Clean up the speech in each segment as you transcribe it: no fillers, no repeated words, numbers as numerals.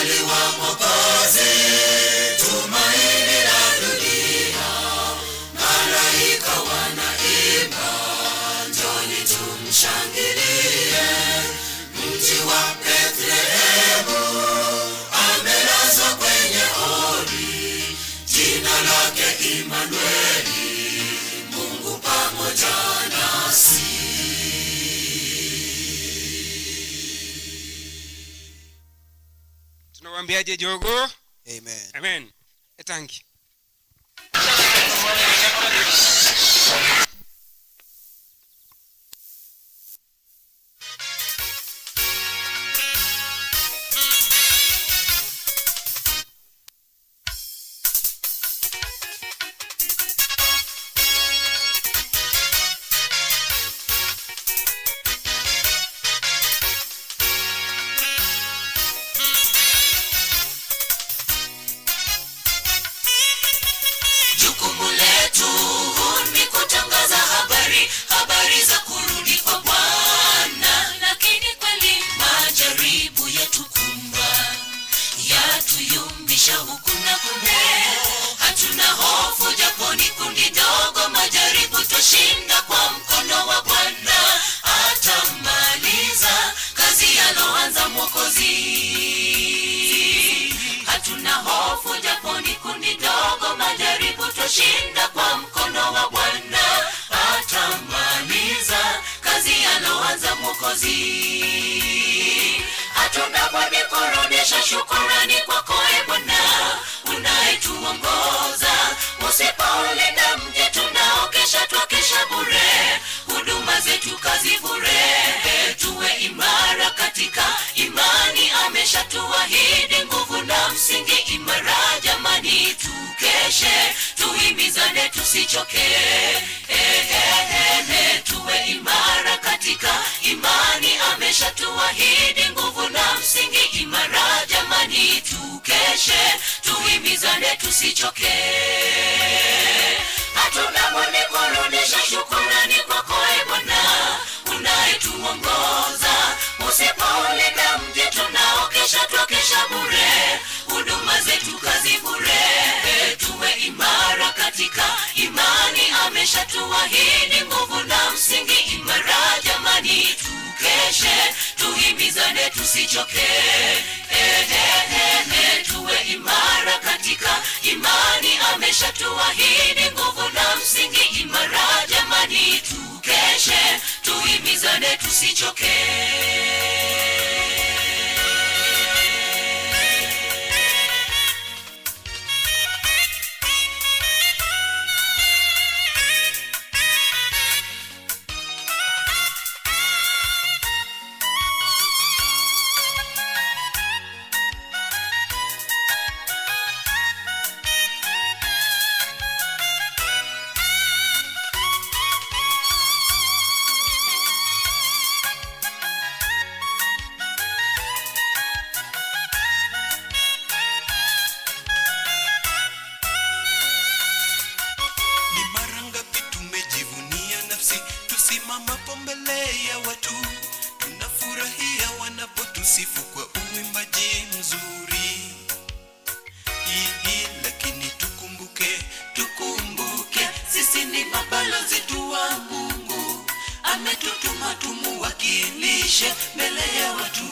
Amezaliwa Mwokozi, tumaini la dunia. Malaika wanaimba, njoni tumshangilie. Mji wa Bethlehemu, amelazwa kwenye hori. Jina lake Imanueli, Mungu pamoja nasi. Tunawaambiaje jogo? Amen. Amen. Etangi. Jukumu letu ni kutangaza habari, habari za kurudi kwa Bwana. Lakini kweli majaribu yatukumba, yatuyumbisha huku na kule. Hatuna hofu japo ni kundi dogo, majaribu twashinda kwa mkono wa Bwana. Atamaliza kazi aloanza Mwokozi. Hatuna hofu japo ni kundi dogo, majaribu twashinda kwa mkono wa Bwana. Atamaliza kazi aloanza Mwokozi. Hatuna budi kurudisha shukurani kwako e Bwana unayetuongoza. Usipoulinda mji tunaokesha, twakesha bure, huduma zetu kazi bure. Tuwe imara katika imani, ameshatuahidi nguvu na msingi imara. Jamani, tukeshe, tuhimizane, tusichoke. Tuwe imara katika imani, ameshatuahidi nguvu na msingi imara. Jamani, tukeshe, tuhimizane, tusichoke. Hatuna budi kurudisha shukurani kwako e Bwana unayetuongoza. Usipoulinda mji tunaokesha, twakesha bure, huduma zetu kazi bure. Tuwe imara katika imani, ameshatuahidi nguvu na msingi imara. Jamani, tukeshe, tuhimizane, tusichoke. Tuwe imara katika imani, ameshatuahidi nguvu na msingi imara. Jamani, tukeshe, tuhimizane, tusichoke. Ni mara ngapi tumejivunia nafsi tusimamapo mbele ya watu, tunafurahia wanapotusifu kwa uimbaji mzuri. Ii, lakini tukumbuke, tukumbuke sisi ni mabalozi tu wa Mungu, ametutuma tumuwakilishe mbele ya watu,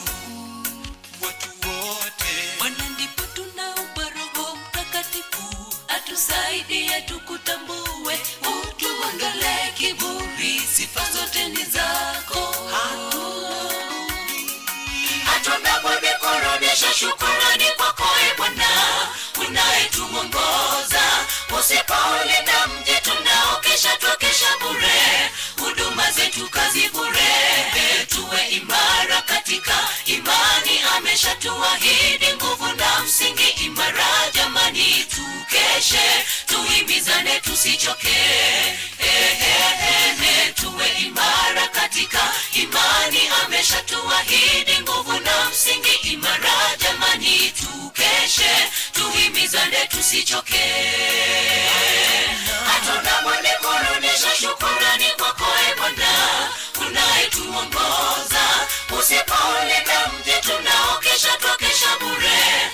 watu wote. Bwana, ndipo tunaomba Roho Mtakatifu atusaidie tukutambue, utuondolee kiburi, sifa zote ni zako. Hatuna budi kurudisha shukurani kwako e Bwana unayetuongoza. Usipoulinda mji tunaokesha, twakesha bure, huduma zetu kazi bure. Tuwe imara katika imani, ameshatuahidi nguvu na msingi imara. Jamani, tukeshe, tuhimizane, tusichoke. Tuwe imara katika imani, ameshatuahidi nguvu na msingi imara. Jamani, tukeshe, tuhimizane, tusichoke. Hatuna budi kurudisha shukurani kwako e Bwana unayetuongoza. Usipoulinda mji tunaokesha, twakesha bure,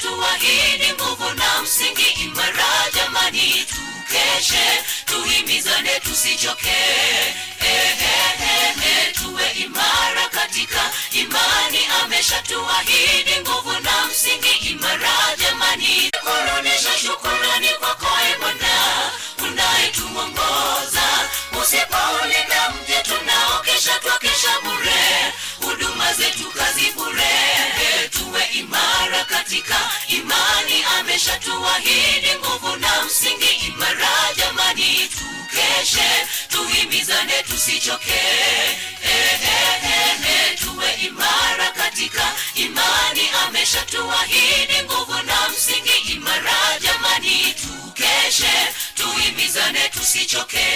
Ameshatuahidi nguvu na msingi imara. Jamani, tukeshe, tuhimizane, tusichoke. Ehehehe, tuwe imara katika imani. Ameshatuahidi nguvu na msingi imara. Jamani, kurudisha shukurani kwako e Bwana unayetuongoza. Usipoulinda mji tunaokesha, twakesha bure, huduma zetu kazi bure. Tuwe imara katika imani. Ameshatuahidi nguvu na msingi imara. Jamani, tukeshe, tuhimizane, tusichoke. Ehehehe, tuwe imara katika imani. Ameshatuahidi nguvu na msingi imara. Jamani, tukeshe, tuhimizane, tusichoke.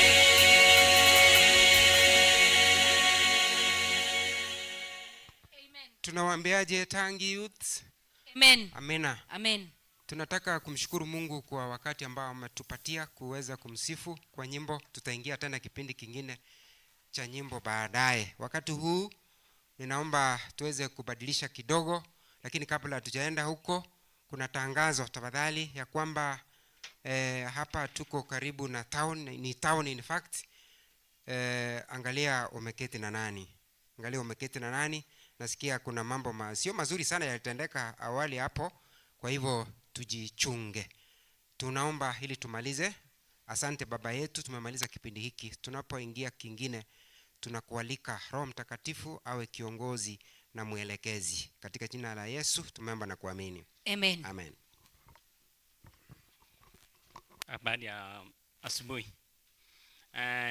Tunawaambiaje Tangi Youth? Amen. Amina. Amen. Tunataka kumshukuru Mungu kwa wakati ambao ametupatia kuweza kumsifu kwa nyimbo. Tutaingia tena kipindi kingine cha nyimbo baadaye. Wakati huu ninaomba tuweze kubadilisha kidogo, lakini kabla hatujaenda huko, kuna tangazo tafadhali ya kwamba hapa tuko karibu na town, ni town in fact. Angalia umeketi na nani, angalia umeketi na nani. Nasikia kuna mambo sio mazuri sana yalitendeka awali hapo, kwa hivyo tujichunge. Tunaomba ili tumalize. Asante Baba yetu, tumemaliza kipindi hiki. Tunapoingia kingine, tunakualika Roho Mtakatifu awe kiongozi na mwelekezi. Katika jina la Yesu tumeomba na kuamini. Amen. Amen. Habari ya asubuhi.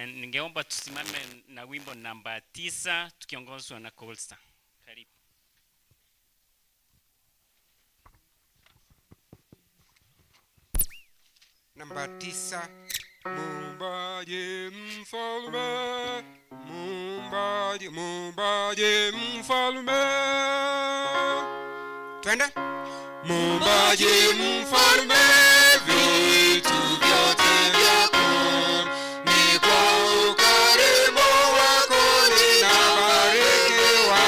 Ningeomba tusimame na wimbo namba 9 tukiongozwa na Colsta. Karibu. Namba 9. Muumbaji mfalme, muumbaji, muumbaji mfalme. Twende. Muumbaji mfalme, vitu vyote vyako ni kwa ukarimu wako ninabarikiwa,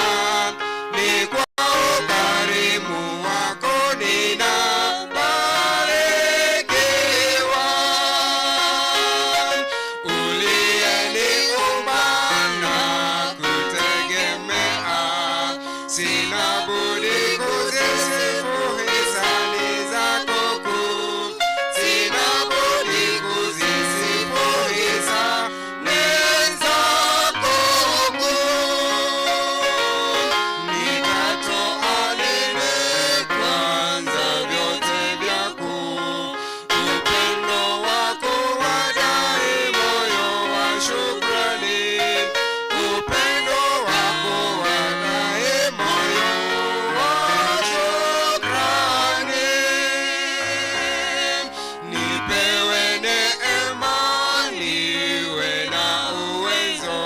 ni kwa ukarimu wako ninabarikiwa. Uliyeniumba na kutegemea, sina budi kuzisifu hisani zako kuu, sina budi kuzisifu hisani zako kuu. Nitatoa nini kwanza vyote vyako, upendo wako wadai moyo wa shukrani, upendo wako wadai moyo wa shukrani. Nipewe neema, niwe na uwezo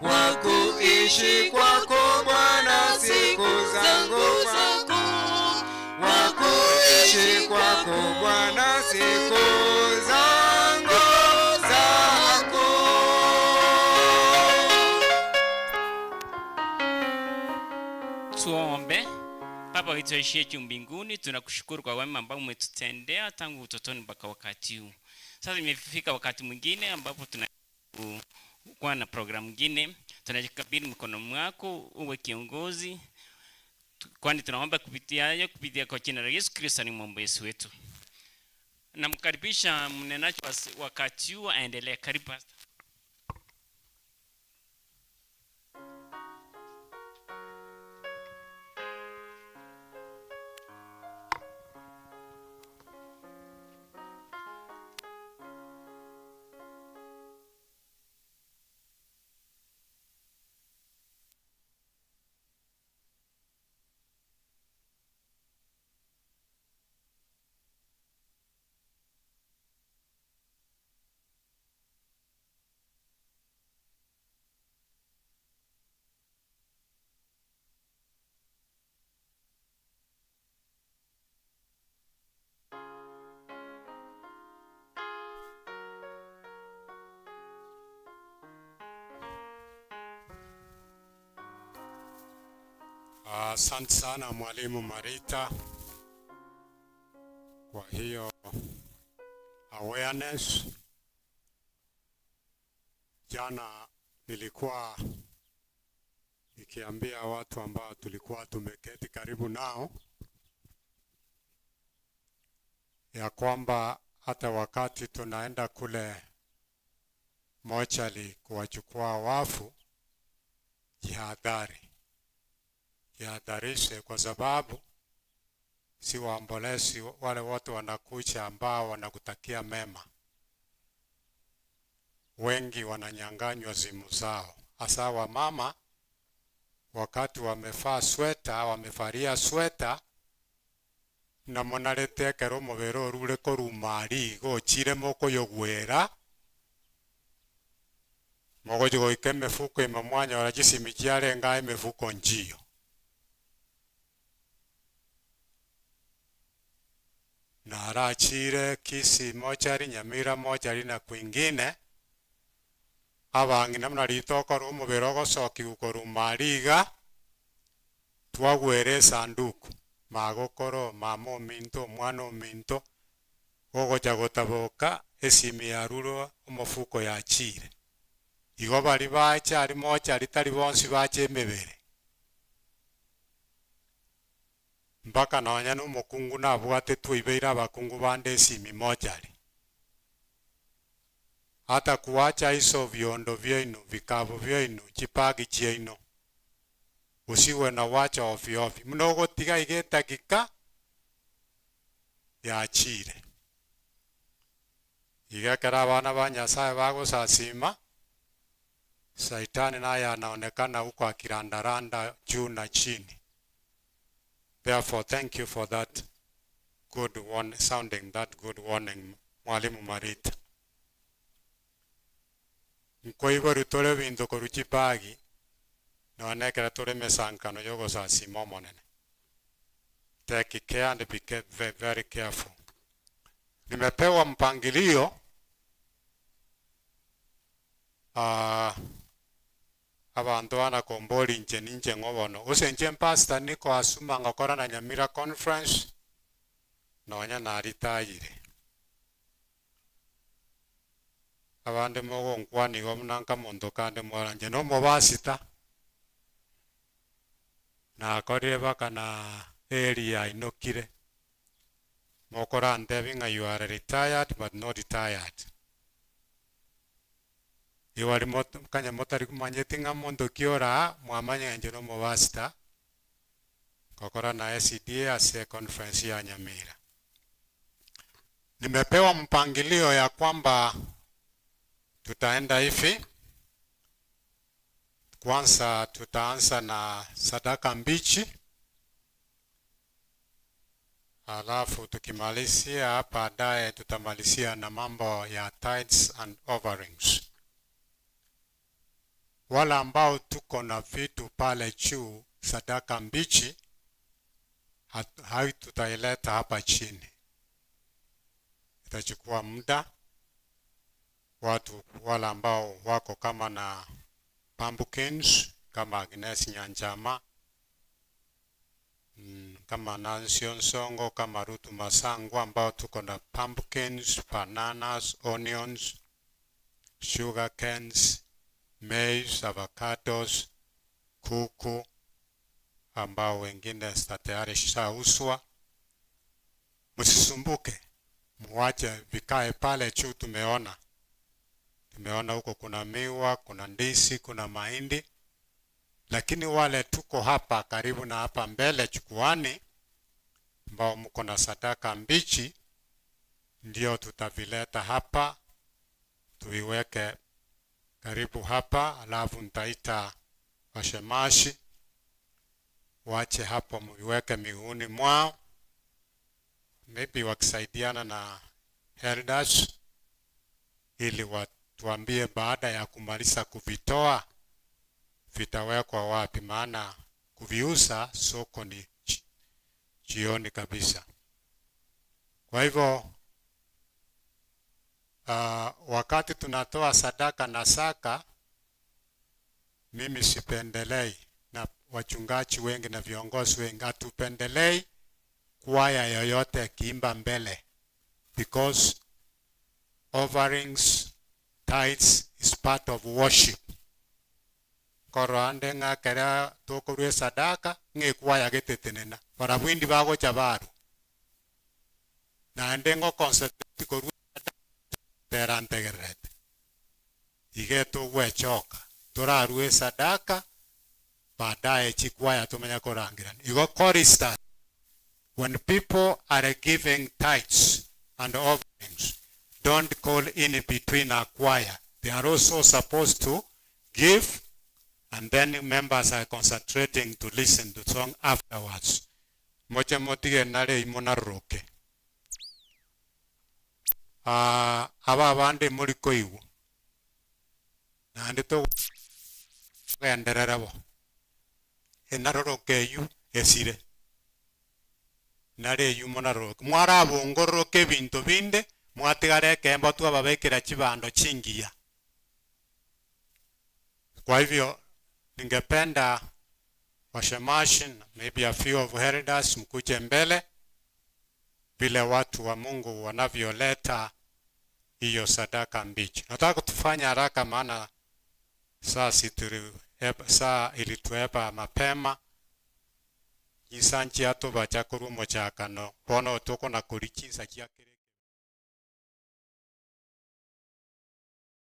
wa kuishi kwako Bwana siku zangu zako, wa kuishi kwako Bwana siku zangu zako. Tuombe. Baba wetu aishiye juu mbinguni, tunakushukuru kwa wema ambao umetutendea tangu utotoni mpaka wakati huu. Sasa imefika wakati mwingine ambapo tunakuwa na programu nyingine, tunajikabidhi mkono mwako uwe kiongozi, kwani tunaomba kupitia kwa jina la Yesu Kristo ni mwombezi wetu. Namkaribisha mnenaji wakati huu aendelee. Karibu pastor. Asante sana Mwalimu Marita. Kwa hiyo awareness, jana nilikuwa nikiambia watu ambao tulikuwa tumeketi karibu nao ya kwamba hata wakati tunaenda kule mochari kuwachukua wafu, jihadhari, jihadharishe, kwa sababu si waombolezi wale wote wanakuja ambao wanakutakia mema. Wengi wananyang'anywa simu zao, hasa wamama wakati wamevaa sweta, wamevalia sweta na monarete ekero omobere orure koruma aria igo ochire mokoyogwera mogochi goika emefuko ime mwanyora chisimi chiarenga emefuko nchiyo. Na arachire Kisii mochari, Nyamira mochari na kwingine abang'ina buna ritoko ria omobere ogosokiwa koruma aria iga twagwera esanduku magokoro mama ominto omwana ominto gogocha gotaboka esimi yarurwa omofuko yachire igo bari bacha ari mochari tari bonsi bacha emebere mpaka nonya na omokungu nabwatetwe ibeire abakungu bande esimi mochari hata kuwacha iso vyondo vyeinu vikabu vyeinu chipagi chiaino usiwe na wacha ovyo ovyo mnogotiga igetagika yachire igekera abana ba Nyasaye bagosasima Saitani naye anaonekana huko akirandaranda juu na chini. Therefore, thank you for that good one, sounding that good warning, Mwalimu Marita. Nkoiboru tore bintu koru chibagi nonekera tore mesankano yogosasima omonene. Take care and be very careful. Nimepewa mpangilio abantu banakombori nche ninche ng'obono ase nche pastor niko asuma ngokora na Nyamira conference nonya naritayire abande mogonkwanigo buna nkamonto kande mwaranje nomobasita nakorire baka na area inokire mokora ntebi ng'a you are retired but not retired. Iwari kanya motari kumanyeti ng'a monto kiora mwamanya nje nomobasita kokora na SDA ase conference ya Nyamira. Nimepewa mpangilio ya kwamba tutaenda hivi. Kwanza tutaanza na sadaka mbichi, alafu tukimalizia baadaye tutamalizia na mambo ya tithes and offerings. Wala ambao tuko na vitu pale juu, sadaka mbichi hatutaileta hapa chini, itachukua muda. Watu wala ambao wako kama na pumpkins kama Agnes Nyanjama, kama Nancy Onsongo, kama Ruth Masangwa, ambao tuko na pumpkins, bananas, onions, sugar canes, maize, avocados, kuku, ambao wengine tayari shauswa. Msisumbuke, muache vikae pale juu. Tumeona huko kuna miwa, kuna ndizi, kuna mahindi, lakini wale tuko hapa karibu na hapa mbele jukwani, ambao mko na sadaka mbichi, ndio tutavileta hapa tuiweke karibu hapa, alafu nitaita washemashi wache hapo, mwiweke miguuni mwao, maybe wakisaidiana na elders, ili watuambie baada ya kumaliza kuvitoa vitawekwa wapi, maana kuviuza soko ni jioni kabisa. Kwa hivyo wakati tunatoa sadaka na saka, mimi sipendelei, na wachungaji wengi na viongozi wengi hatupendelei kwaya yoyote kiimba mbele. Because offerings, tithes is part of worship. Koro ande ng'akera tokorwa esadaka ng'ekwaya getetenena barabwo indi bagocha baru naende ng'oconcentrate korwa tera ntegererete ige togwechoka torarue esadaka baadaye chikwaya tumenya korangirana. Igo choristers, when people are giving tithes and offerings, don't call in between a choir. They are also supposed to give, and then members are concentrating to listen to song afterwards. Moche motige nare imonaroroke. Ah, aba abande muri koigwa naende togenderera bo enaroroke eyu esire nare eyu monaroroke mwarabongororoka ebinto binde mwatigara ekembo twababekera chibando chingiya. Kwa hivyo ningependa washemashi, maybe a few of elders, mkuje mbele vile watu wa Mungu wanavyoleta hiyo sadaka mbichi. Nataka tufanye haraka maana saa ilituepa mapema isanchi atubacha kurwa omochakano bono tokona kori chinsa chiakere.